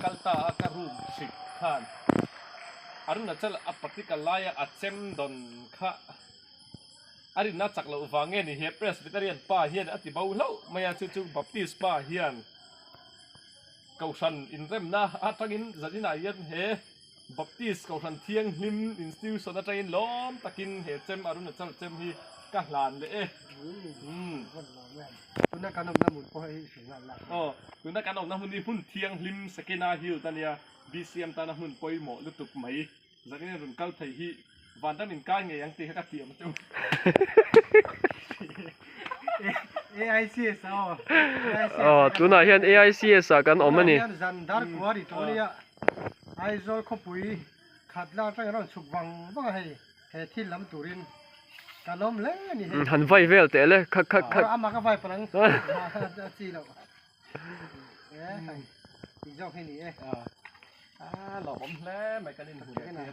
kal ta a ka room hrik khan Arunachal a practical laia a chem dawn kha a rinna chak loh vang nge ni he Presbyterian pa hian a ti bo hlauh mai a chu chu Baptist pa hian Kohhran inremna atangin zaninah hian he Baptist Kohhran Thianghlim Institution atangin lawm takin he chem Arunachal chem hi ka hlan leh e. Umm. Tuna kan awmna hmun pawh hei hrilh nghal la. Aw, tuna kan awmna hmun hi hmun thianghlim Shekinah Hill ta nia, BCM tana hmun pawimawh lutuk mai. Zanin a rawn kal thei hi vanram in kai ngei ang tih kha ka tiam chu. AICS aw. Aw, tunah hian AICS ah kan awm a ni. Tunah hian zan dar kua ri tawh ania. Aizawl khawpui khat lak atangin a rawn chhuk vang vang a hei he thil lam turin ka lawm hle a ni hei. Han vai vel teh le kha kha kha. Amah ka vai palh ang a chi loh. E hei tih zawk hi ni e. A lawmawm hle mai kan inhmu leh.